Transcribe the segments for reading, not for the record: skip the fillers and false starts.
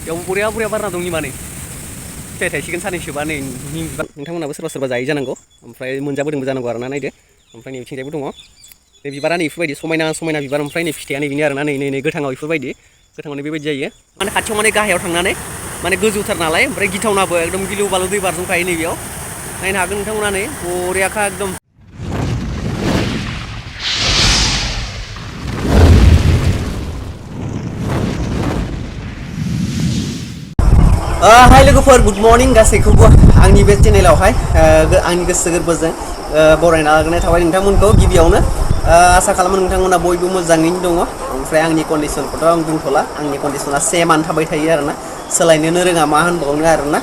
बेयाव बरिया बरिया बारना दं निमा नै फिथाइ थायसिगोन सानैसोबा नै निम बिबार नोंथांमोनाबो सोरबा सोरबा जायो जानांगौ ओमफ्राय मोनजाबोदोंबो जानांगौ आरोना नायदो ओमफ्राय नै बिथिंजायबो दङ बे बिबारा नै बेफोरबायदि समायना समायना बिबार ओमफ्राय नै फिथाइया नै बिनो आरोना नै गोथाङाव बेफोरबायदि गोथाङाव नै बेबायदि जायो माने खाथियाव माने गाहायाव थांनानै माने गोजौथार नालाय ओमफ्राय गिथावनाबो एकदम गिलु बालु दै बारजुमखायो नै बेयाव नायनो हागोन नोंथांमोना नै बरियाखा एकदम हाय लोगोफोर गुड मर्निं गासैखौबो आंनि बे चेनेलावहाय आंनि गोसो गोरबोजों बरायना लाग्रोनाय थाबाय नोंथांमोनखौ गिबियावनो आसा खालामो नोंथांमोना बयबो मोजाङैनो दङ ओमफ्राय आंनि कन्डिसनखौथ' आं बुंथ'ला आंनि कन्डिसना सेमानो थाबाय थायो आरोना सोलायनोनो रोङा मा होनबावनो आरोना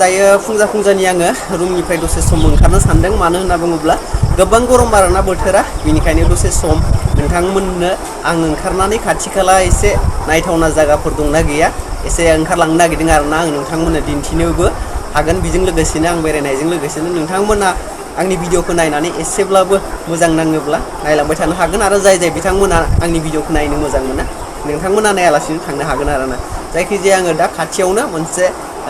दायो फुंजानि आङो रुमनिफ्राय दसे सम ओंखारनो सानदों मानो होनना बुङोब्ला गोबां गरम आरोना बोथोरा बेनिखायनो दसे सम नोंथांमोननो आं ओंखारनानै खाथि खाला एसे नायथावना जायगाफोर दंना गैया एसे ओंखारलांनो नागिरदों आरोना आं नोंथांमोननो दिन्थिनोबो हागोन बेजों लोगोसेनो आं बेरायनायजों लोगोसेनो नोंथांमोना आंनि भिडिअखौ नायनानै एसेब्लाबो मोजां नाङोब्ला नायलांबाय थानो हागोन आरो जाय बिथांमोना आंनि भिडिअखौ नायनो मोजां मोना नोंथांमोना नायालासिनो थांनो हागोन आरोना जायखिजाया आङो दा खाथियावनो मोनसे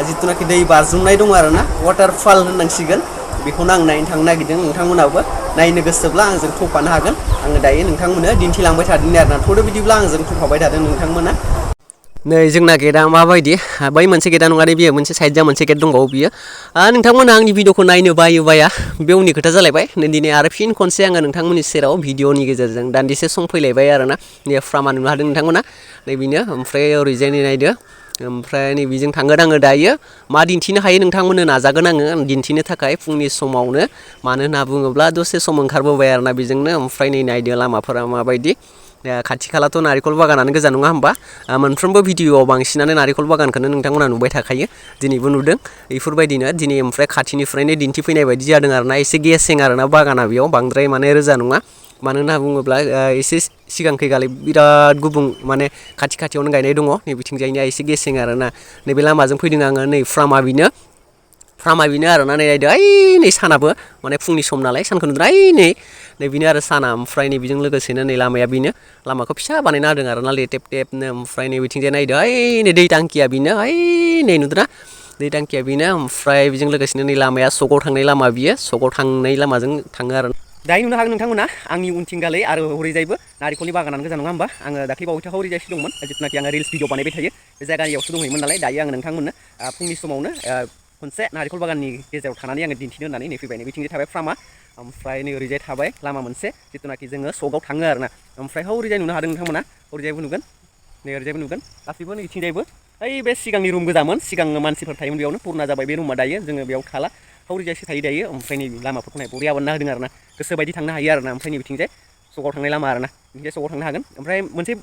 जिथुनाखि दै बाज्रुमनाय दं आरोना वाटारफल होननांसिगोन बेखौनो आं नायनो थांनो नागिरदों नोंथांमोनाबो नायनो गोसोब्ला आंजों थफानो हागोन आङो दायो नोंथांमोननो दिन्थिलांबाय थादों आरोना थ'दो बिदिब्ला आंजों थफाबाय थादों नोंथांमोना नै जोंना गेटआ माबायदि बै मोनसे गेटआ नङा दे बियो मोनसे साइडजों मोनसे गेट दंबावो बियो नोंथांमोना आंनि भिडिअखौ नायनो बायो बे उननि खोथा जालायबाय दिनै आरो फिन खनसे आङो नोंथांमोननि सेराव भिडिअनि गेजेरजों दान्दिसे सम फैलायबाय आरोना नै फ्रामा नुनो हादों नोंथांमोना नै बेनो ओमफ्राय ओरैजाय नै नायदो ओमफ्राय नैबेजों थांगोन आङो दायो मा दिन्थिनो हायो नोंथांमोननो नाजागोन आङो दिन्थिनो थाखाय फुंनि समावनो मानो होनना बुङोब्ला दसे सम ओंखारबोबाय आरोना बेजोंनो ओमफ्राय नै नायदो लामाफोरा माबायदि खाथि खालाथ' नारेंखल बागानानो गोजा नङा होमबा मोनफ्रोमबो भिडिअआव बांसिनानो नारेंखल बागानखौनो नोंथांमोना नुबाय थाखायो दिनैबो नुदों बेफोरबायदिनो दिनै ओमफ्राय खाथिनिफ्रायनो दिन्थिफैनाय बायदि जादों आरोना एसे गेसें आरोना बागाना बेयाव बांद्राय माने रोजा नङा मानो होनना बुङोब्ला एसे सिगांखैगालि बिराद गुबुं माने खाथियावनो गायनाय दङ नै बिथिंजायनिया एसे गेसें आरोना नैबे लामाजों फैदों आङो नै फ्रामा बेनो आरोना नै नायदो ओइ नै सानाबो माने फुंनि सम नालाय सानखौ नुदों ओइ नै बेनो आरो साना ओमफ्राय नै बेजों लोगोसेनो नै लामाया बेनो लामाखौ फिसा बानायना होदों आरोना लेटेबनो ओमफ्राय नै बिथिंजाय नायदो ओइ नै दै टांकिया बेनो ओइ नै नुदोंना दै टांकिया बेनो ओमफ्राय बेजों लोगोसेनो नै लामाया सकआव थांनाय लामा बियो सकआव थांनाय लामाजों थाङो आरो दायो नुनो हागोन नोंथांमोना आंनि उनथिंगालै आरो हरैजायबो नारेंखलनि बागानानो गोजा नङा होमबा आङो दाख्लै बावैसो हरैजायसो दंमोन जिथुनाखि आङो रिल्स भिडिअ बानायबाय थायो बे जायगायावसो दंहैयोमोन नालाय दायो आङो नोंथांमोननो फुंनि समावनो खनसे नारेंखल बागाननि गेजेराव थानानै आङो दिन्थिनो होननानै नै फैबाय नै बिथिंजाय थाबाय फ्रामा ओमफ्राय नै ओरैजाय थाबाय लामा मोनसे जिथुनाखि जोङो सकआव थाङो आरोना ओमफ्राय हरैजाय नुनो हादों नोंथांमोना हरैजायबो नुगोन नै ओरैजायबो नुगोन गासैबो नै बिथिंजायबो ओइ बे सिगांनि रुम गोजामोन सिगां मानसिफोर थायोमोन बेयावनो पुरना जाबाय बे रुमा दायो जोङो बेयाव थाला हरैजायसो थायो दायो ओमफ्राय नै लामाफोरखौ नाय बरिया बानायना होदों आरोना गोसो बायदि थांनो हायो आरोना ओमफ्राय नै बिथिंजाय सकआव थांनाय लामा आरोना बिथिंजाय सकआव थांनो हागोन ओमफ्राय मोनसे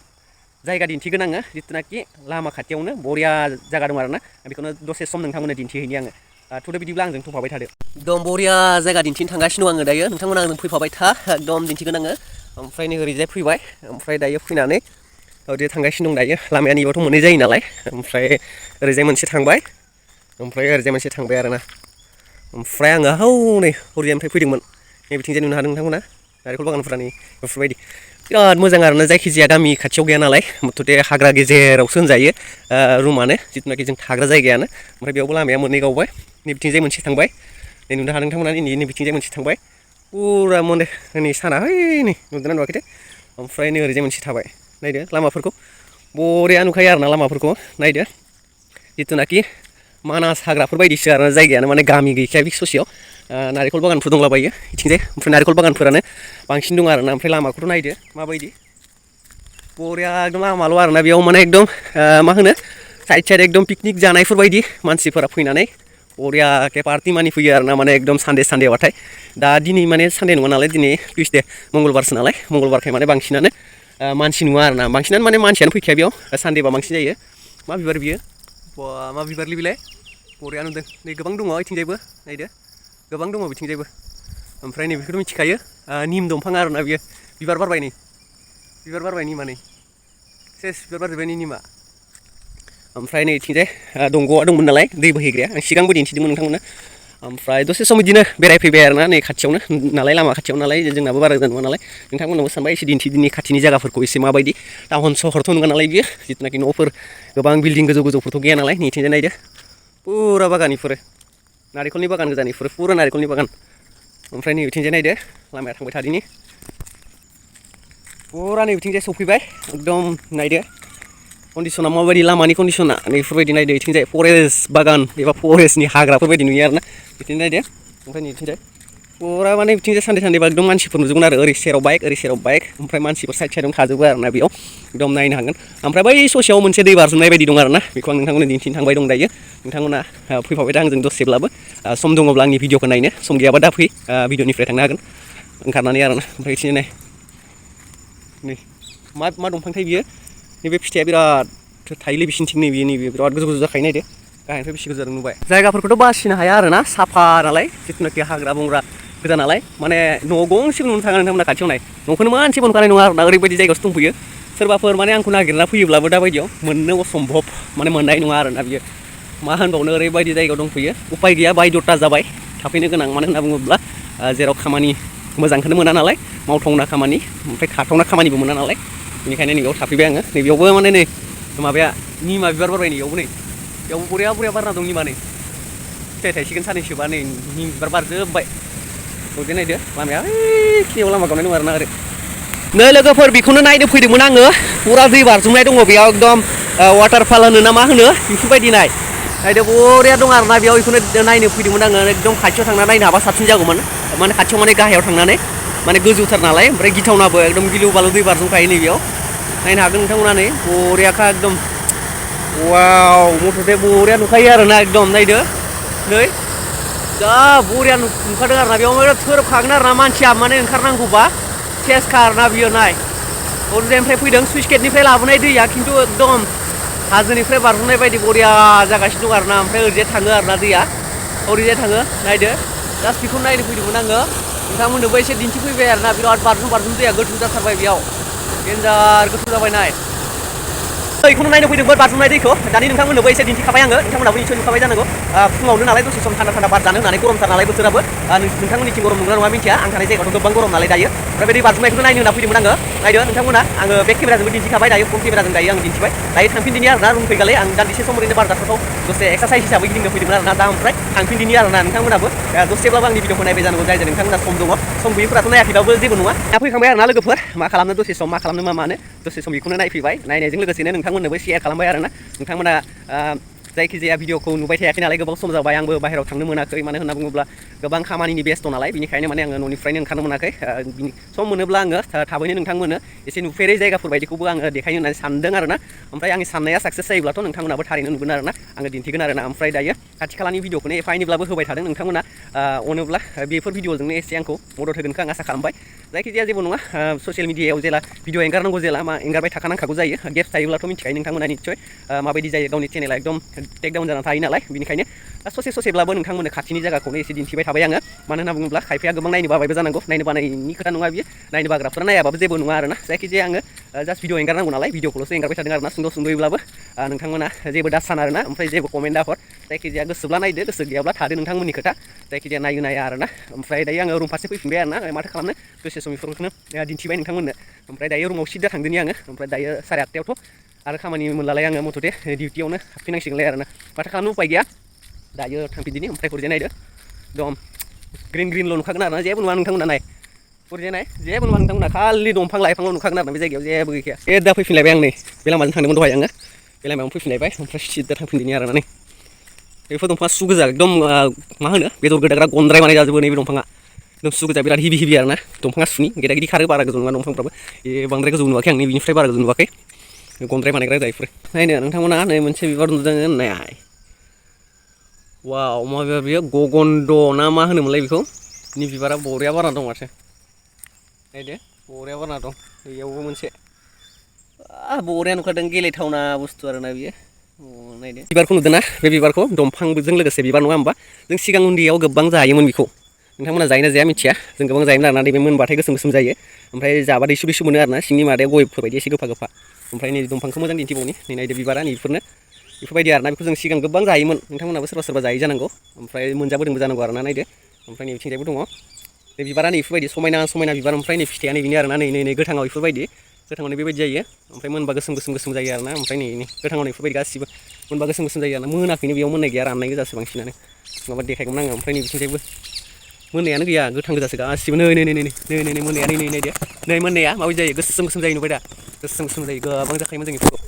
जायगा दिन्थिगोन आङो जिथुनाखि लामा खाथियावनो बरिया जायगा दं आरोना बेखौनो दसे सम नोंथांमोननो दिन्थिहैनि आङो थ'दो बिदिब्ला आंजों फैफाबाय थादो एकदम बरिया जायगा दिन्थिनो थांगासिनो दं आङो दायो नोंथांमोना आंजों फैफाबाय था एकदम दिन्थिगोन आङो ओमफ्राय नै ओरैजाय फैबाय ओमफ्राय दायो फैनानै ओरैजाय थांगासिनो दं दायो लामाया नैबाथ' मोननै जायो नालाय ओमफ्राय ओरैजाय मोनसे थांबाय ओमफ्राय ओरैजाय मोनसे थांबाय आरोना ओमफ्राय आङो हौनै हरैजायनिफ्राय फैदोंमोन नै बिथिंजाय नुनो हादों नोंथांमोना नारेंखल बागानफोरा नै बेफोरबायदि बिराद मोजां आरोना जायखिजाया गामि खाथियाव गैया नालाय मथथे हाग्रा गेजेरावसो होनजायो रुमानो जिथुनाखि जों थाग्रा जायगायानो ओमफ्राय बेयावबो लामाया मोननै गावबाय नै बिथिंजाय मोनसे थांबाय नै नुनो हादों नोंथांमोना नै बिथिंजाय मोनसे थांबाय पुरा मने नै साना है नै नुदोंना नुवाखैथाय ओमफ्राय नै ओरैजाय मोनसे थाबाय नायदो लामाफोरखौ बरिया नुखायो आरोना लामाफोरखौ नायदो जिथुनाखि मानास हाग्राफोर बायदिसो आरोना जायगायानो माने गामि गैखाया बे ससेयाव नारेंखल बागानफोर दंलाबायो बिथिंजाय ओमफ्राय नारेंखल बागानफोरानो बांसिन दं आरोना ओमफ्राय लामाखौथ' नायदो माबायदि बरिया एकदम लामाल' आरोना बेयाव माने एकदम मा होनो साइड एकदम पिकनिक जानायफोर बायदि मानसिफोरा फैनानै बरियाके पार्टि मानि फैयो आरोना माने एकदम सानडे बाथाय दा दिनै माने सानडे नङा नालाय दिनै टुइसडे मंगलबारसो नालाय मंगलबारखाय माने बांसिनानो मानसि नुवा आरोना बांसिनानो माने मानसियानो फैखाया बेयाव सानडेबा बांसिन जायो मा बिबार बियो बा मा बिबारलै बेलाय बरिया नुदों नै गोबां दङ बिथिंजायबो नायदो गोबां दङ बिथिंजायबो ओमफ्राय नै बेखौथ' मिथिखायो निम दंफां आरोना बियो बिबार बारबाय निमा नै सेस बिबार बारजोब्बाय नै निमा ओमफ्राय नै बिथिंजाय दंग'आ दंमोन नालाय दै बोहैग्राया आं सिगांबो दिन्थिदोंमोन नोंथांमोननो ओमफ्राय दसे सम बिदिनो बेरायफैबाय आरोना नै खाथियावनो नालाय लामा खाथियाव नालाय जोंनाबो बारा गोजान नङा नालाय नोंथांमोननाबो सानबाय एसे दिन्थिदिनि खाथिनि जायगाफोरखौ एसे माबायदि टाउन सहरथ' नङा नालाय बियो जिथुनाखि न'फोर गोबां बिल्डिं गोजौ गोजौफोरथ' गैया नालाय नैथिंजाय नायदो पुरा बागान इफोरो नारेंखलनि बागान गोजान इफोरो पुरा नारेंखलनि बागान ओमफ्राय नै बिथिंजाय नायदो लामाया थांबाय थादिनि पुरा नै बिथिंजाय सफैबाय एकदम नायदो कन्डिसना माबायदि लामानि कन्डिसना नैफोरबायदि नायदो इथिंजाय फरेस्ट बागान एबा फरेस्टनि हाग्राफोरबायदि नुयो आरोना बिथिं नायदो ओमफ्राय नैथिंजाय पुरा माने बिथिंजाय सानदे सानदेबा एकदम मानसिफोर नुजोबगोन आरो ओरै सेराव बाइक ओमफ्राय मानसिफोर साइड साइडआवनो थाजोबो आरोना बेयाव एकदम नायनो हागोन ओमफ्राय बै ससेयाव मोनसे दै बारजुमनाय बायदि दं आरोना बेखौ आं नोंथांमोननो दिन्थिनो थांबाय दं दायो नोंथांमोना फैफाबाय दा आंजों दसेब्लाबो सम दङब्ला आंनि भिडिअखौ नायनो सम गैयाबा दा फै भिडिअनिफ्राय थांनो हागोन ओंखारनानै आरोना ओमफ्राय बिथिं नाय नै मा दंफांथाय बियो नैबे फिथाइया बिराद थायोलै बिसिनिथिं नैबे बिराद गोजौ गोजौ जाखायो नायदो गाहायनिफ्राय बेसे गोजौ नुबाय जायगाफोरखौथ' बासिनो हाया आरोना साफा नालाय जिथुनाखि हाग्रा बंग्रा गोजा नालाय माने न' गंसेबो नुनो थाङा नोंथांमोना खाथियाव नाय न'खौनो मानसिबो नुखानाय नङा आरोना ओरैबायदि जायगायावसो दंफैयो सोरबाफोर माने आंखौ नागिरना फैयोब्लाबो दाबायदियाव मोननो असम्भब माने मोननाय नङा आरोना बियो मा होनबावनो ओरैबायदि जायगायाव दंफैयो उपाय गैया बायद'था जाबाय थाफैनो गोनां मानो होनना बुङोब्ला जेराव खामानि मोजांखौनो मोना नालाय मावथावना खामानि ओमफ्राय थाथावना खामानिबो मोना नालाय बेनिखायनो नैबेयाव थाफैबाय आङो नैबेयावबो माने नै माबाया निमा बिबार बारबाय नैयावबो नै बेयावबो बरिया बारना दं निमा नै फिथाइ थायसिगोन साननैसोबा नै निम बिबार बारजोब्बाय ओरैजाय नायदो लामाया ओइखिनियाव लामा गावनाय दं आरोना ओरै नै लोगोफोर बेखौनो नायनो फैदोंमोन आङो पुरा दै बारजुमनाय दङ बेयाव एकदम वाटारफल होनो ना मा होनो बेफोरबायदि नायदो बरिया दं आरोना बेयाव बेखौनो नायनो फैदोंमोन आङो एकदम खाथियाव थांना नायनो हाबा साबसिन जागौमोन माने खाथियाव माने गाहायाव थांनानै माने गोजौथार नालाय ओमफ्राय गिथावनाबो एकदम गिलु बालु दै बारजुमखायो नैबेयाव नायनो हागोन नोंथांमोना नै बरियाखा एकदम वाव मथ'थे बरिया नुखायो आरोना एकदम नायदो नै जा बरिया नुखादों आरोना बेयाव थोरोबखागोन आरोना मानसिया माने ओंखारनांगौबा सेसखा आरोना बियो नाय ओरैजायनिफ्राय फैदों सुइस गेटनिफ्राय लाबोनाय दैया खिन्थु एकदम हाजोनिफ्राय बारजुमनाय बायदि बरिया जागासिनो दं आरोना ओमफ्राय ओरैजाय थाङो आरोना दैया ओरैजाय थाङो नायदो जास्ट बेखौ नायनो फैदोंमोन आङो नोंथांमोननोबो एसे दिन्थिफैबाय आरोना बिराद बारजुम दैया गोथौ जाथारबाय बेयाव डेन्जार गोथौ जाबाय नाय बेखौनो नायनो फैदोंमोन बारजुमनाय दैखौ दानि नोंथांमोननोबो एसे दिन्थिखाबाय आङो नोंथांमोनाबो निसय नुखाबाय जानांगौ फुङावनो नालाय दसे सम थान्दा बार जानो होननानै गरमथार नालाय बोथोराबो नोंथांमोननिथिं गरम नंगौना नङा मिन्थिया आं थानाय जायगायावथ' गोबां गरम नालाय दायो ओमफ्राय बे दै बारजुमनायखौनो नायनो होनना फैदोंमोन आङो नायदो नोंथांमोना आङो बेक केमेराजोंबो दिन्थिखाबाय दायो फ्रन्ट केमेराजों दायो आं दिन्थिबाय दायो थांफिनदिनि आरोना रुम फैगालै आं दान्दिसे सम ओरैनो बार जाथावथाव दसे एक्सारसाइज हिसाबै गिदिंनो फैदोंमोन आरोना दा ओमफ्राय थांफिनदिनि आरोना नोंथांमोनाबो दसेब्लाबो आंनि भिडिअखौ नायबाय जानांगौ जाय नोंथांमोना सम दङ सम गैयैफोराथ' नायाखैबाबो जेबो नङा फैखांबाय आरोना लोगोफोर मा खालामनो दसे सम मा खालामनो मा मानो दसे सम बेखौनो नायफैबाय नायनायजों लोगोसेनो नोंथांमोननोबो शेयार खालामबाय आरोना नोंथांमोना जायखिजाया भिडिअखौ नुबाय थायाखै नालाय गोबाव सम जाबाय आंबो बाहेरायाव थांनो मोनाखै मानो होनना बुङोब्ला गोबां खामानिनि बेस्थ' नालाय बेनिखायनो माने आङो न'निफ्रायनो ओंखारनो मोनाखै सम मोनोब्ला आङो थाबैनो नोंथांमोननो एसे नुफेरै जायगाफोर बायदिखौबो आङो देखायनो होननानै सानदों आरोना ओमफ्राय आंनि साननाया साक्सेस जायोब्लाथ' नोंथांमोनाबो थारैनो नुगोन आरोना आङो दिन्थिगोन आरोना ओमफ्राय दायो खाथि खालानि भिडिअखौनो एफा एनैब्लाबो होबाय थादों नोंथांमोना अनोब्ला बेफोर भिडिअजोंनो एसे आंखौ मदद होगोनखौ आं आसा खालामबाय जायखिजाया जेबो नङा ससियेल मिडियायाव जेला भिडिअ एंगारनांगौ जेला एंगारबाय थाखानांखागौ जायो गेप्स थायोब्लाथ' मिथिखायो नोंथांमोना निस्सय माबायदि जायो गावनि चेनेला एकदम टेकडाउन जाना थायो नालाय बेनिखायनो ससेब्लाबो नोंथांमोननो खाथिनि जायगाखौनो एसे दिन्थिबाय थाबाय आङो मानो होनना बुङोब्ला खायफाया गोबां नायनो बाबायबो जानांगौ नायनो बानायनि खोथा नङा बियो नायनो बाग्राफोरा नायाबाबो जेबो नङा आरोना जायखिजाया आङो जास्ट भिडिअ एंगारनांगौ नालाय भिडिअखौल'सो एंगारबाय थादों आरोना सुंद'यैब्लाबो नोंथांमोना जेबो दासान आरोना ओमफ्राय जेबो कमेन्ट दाहर जायखिजाया गोसोब्ला नायदो गोसो गैयाब्ला थादो नोंथांमोननि खोथा जायखिजाया नाया आरोना ओमफ्राय दायो आङो रुम फारसे फैफिनबाय आरोना माथो खालामनो दसे सम बेफोरखौनो दिन्थिबाय नोंथांमोननो ओमफ्राय दायो रुमाव सिदा थांदोनि आङो ओमफ्राय दायो 8:30आवथ' आरो खामानि मोनलालाय आङो मथ'थे डिउटियावनो हाबफैनांसिगोनलाय आरोना माथो खालामनो उपाय गैया दायो थांफिनदिनि ओमफ्राय हरैजाय नायदो एकदम ग्रिनल' नुखागोन आरोना जेबो नुवा नोंथांमोना नाय हरैजाय नाय जेबो नुवा नोंथांमोना खालि दंफां लाइफांल' नुखागोन आरोना बे जायगायाव जेबो गैखाया दा फैफिनलायबाय आं नै बे लामाजों थांदोंमोन दहाय आङो बे लामायावनो फैफिनलायबाय ओमफ्राय सिदा थांफिनदिनि आरोना नै बेफोर दंफाङा सु गोजा एकदम मा होनो बेदर गोदाग्रा गन्द्राय बानाय जाजोबो नैबे दंफाङा एकदम सु गोजा बिराद हिबि आरोना दंफाङा सुनि गेदा गिदि खारो बारा गोजौ नङा दंफांफ्राबो बांद्राय गोजौ नुवाखै आं बिनिफ्राय बारा गोजौ नुवाखै गन्द्राय बानायग्रा जायफोर नायनो नोंथांमोना नै मोनसे बिबार नुदों नाय वाव माबा बियो गगन्द ना मा होनोमोनलाय बेखौ नि बिबारा बरिया बारना दं माथो नायदो बरिया बारना दं बेयावबो मोनसे बरिया नुखादों गेलेथावना बुस्थु आरोना बियो नायदो बिबारखौ नुदोंना बे बिबारखौ दंफांजों लोगोसे बिबार नङा होमबा जों सिगां उन्दैयाव गोबां जायोमोन बेखौ नोंथांमोना जायोना जाया मिथिया जों गोबां जायोमोन आरोना बे मोनबाथाय गोसोम जायो ओमफ्राय जाबा दैसु मोनो आरोना सिंनि मादाया गयफोर बायदि एसे गोफा ओमफ्राय नै दंफांखौ मोजां दिन्थिबावनि नै नायदो बिबारा नै बेफोरनो बेफोरबायदि आरोना बेखौ जों सिगां गोबां जायोमोन नोंथांमोनाबो सोरबा सोरबा जायो जानांगौ ओमफ्राय मोनजाबोदोंबो जानांगौ आरोना नायदो ओमफ्राय नै बिथिंजायबो दङ बे बिबारा नै बेफोरबायदि समायना समायना बिबार ओमफ्राय नै फिथाइया नै बिनि आरोना नै गोथाङाव बेफोरबायदि गोथाङाव बेबायदि जायो ओमफ्राय मोनबा गोसोम जायो आरोना ओमफ्राय नै गोथाङाव बेफोरबायदि गासिबो मोनबा गोसोम जायो आरोना मोनाखैनो बेयाव मोननाय गैया राननाय गोजासो बांसिनानो माबा देखायगौमोन आङो ओमफ्राय नै बिथिंजायबो मोननायानो गैया गोथां गोजासो गासिबो नै मोननाया नै मोननाया माबायदि जायो गोसोम जायो नुबाय दा गोसोम जायो गोबां जाखायोमोन जों बेफोरखौ